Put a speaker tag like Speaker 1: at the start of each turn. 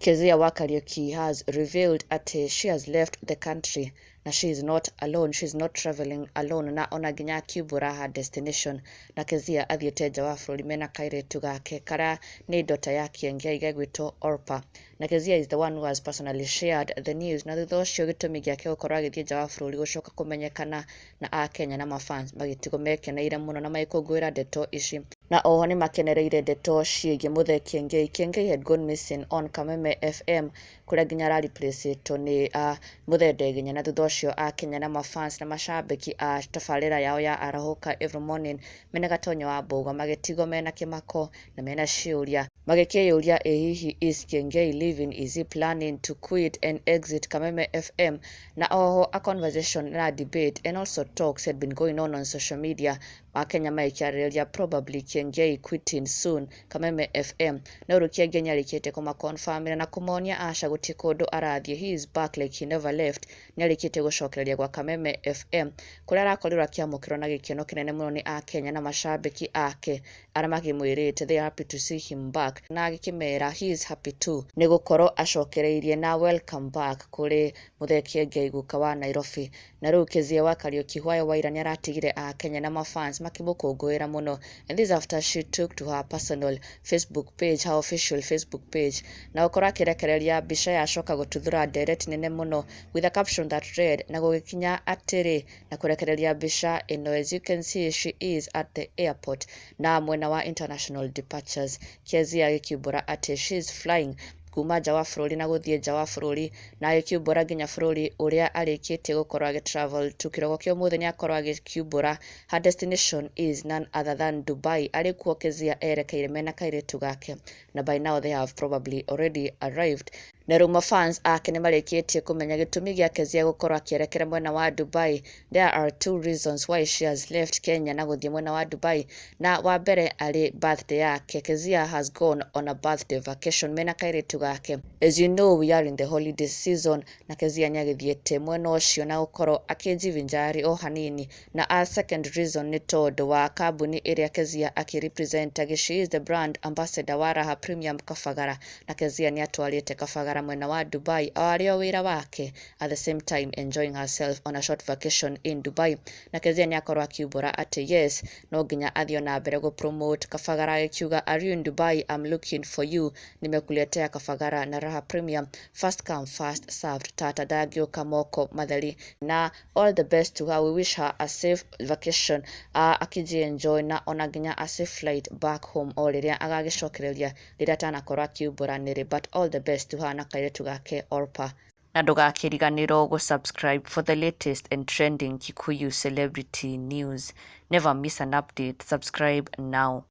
Speaker 1: Kezia wa Kariuki has revealed atĩ she has left the country na she is not alone, she is not traveling alone, na ona nginya akiumbũra her destination. Na Kezia athiĩte nja wa bũrũri mena kairĩtu gake karĩa nĩ daughter ya Kiengei gegwĩtwo Orpa. Na Kezia is the one who has personally shared the news, na thutha ũcio gĩtũmi gĩake gũkorwo agĩthiĩ nja wa bũrũri gũcoka kũmenyekana na akenya na mafans magĩtigwo mekeneire mũno na magĩkũngũĩra ndeto ici. Na oho nĩ makenereire ndeto ciĩgiĩ Muthee Kiengei. Kiengei had gone missing on Kameme FM, kũrĩa nginya arareplaceĩtwo nĩ Muthee Ndegenya, na thutha ũcio akenya na mafans na macambĩki a tabarĩra yao ya Arahũka Every Morning mena Gatonyo wa Mbũgua magĩtigwo mena kĩmako na mena ciũria, magĩkĩyũria, ĩ hihi is Kiengei leaving? Is he planning to quit and exit Kameme FM? Na oho a conversation na debate and also talks had been going on social media, akenya magĩkĩarĩrĩria probably Kiengei quitting soon Kameme FM. No rĩu Kiengei nĩarĩkĩtie kũmaconfirmĩra na kũmonia aca, gũtirĩ kũndũ arathiĩ, he is back like he never left. Nĩarĩkĩtie gũcokereria gwa Kameme FM, kũrĩa arakorirwo akĩamũkĩrwo na gĩkeno kĩnene mũno nĩ akenya na macambĩki ake arĩa makĩmwĩrĩte they are happy to see him back, na agĩkĩmera he is happy too nĩ gũkorwo acokereirie, na welcome back kũrĩ Muthee Kiengei, guka wa Nairobi. Na rĩu Kezia wa Kariuki Hwayo Waira nĩ aratigire akenya na mafans makĩmũkũngũĩra mũno, and this after she took to her personal Facebook page, her official Facebook page, na gũkorwo akĩrekereria mbica yacoka gũtuthũra ndereti nene mũno with a caption that read, "Na gũgĩkinya atĩrĩ," na kũrekereria mbica ĩno. As you can see, she is at the airport na mwena wa international departures. Kezia agĩkiumbũra atĩ she is flying kuma nja wa bũrũri na gũthiĩ nja wa bũrũri, na agĩkiumbũra nginya bũrũri ũrĩa arĩkĩtie gũkorwo agĩ travel to. Kĩroko kĩa ũmũthĩ nĩ akorwo agĩkiumbũra her destination is none other than Dubai. Arĩ kuo Kezia erekeire mena kairĩtu gake, na by now they have probably already arrived. Na rĩu mafans ake nĩ marĩkĩtie kũmenya gĩtũmi gĩa Kezia gũkorwo akĩerekera mwena wa Dubai. There are two reasons why she has left Kenya na gũthiĩ mwena wa Dubai, na wa mbere arĩ birthday yake. Kezia has gone on a birthday vacation mena kairĩtu gake. As you know, we are in the holiday season, na Kezia nĩ agĩthiĩte mwena ũcio na gũkorwo akĩjivinjari o hanini. Na a second reason nĩ tondũ wa kambuni ĩrĩa Kezia akĩrepresentaga. She is the brand ambassador wa Raha Premium Kabagara, na Kezia nĩ atwarĩte Kabagara mwena wa Dubai o arĩ o wĩra wake, at the same time enjoying herself on a short vacation in Dubai. Na Kezia nĩ akorwo akiumbũra atĩ yes, no nginya athiĩ na mbere gũ promote Kabagara, agĩkiuga, "Are you in Dubai? I'm looking for you. Nimekuletea Kabagara na Raha Premium. First come, first served. Tata ndangĩũka moko matheri." Na all the best to her. We wish her a safe vacation, akĩji enjoy, na ona nginya a safe flight back home o rĩrĩa agagĩcokereria, rĩrĩa atanakorwo akiumbũra nĩrĩ. But all the best to her na kairĩtu gake Orpa. Na ndũgakĩriganĩrwo gũ-subscribe for the latest and trending Kikuyu celebrity news. Never miss an update. Subscribe now.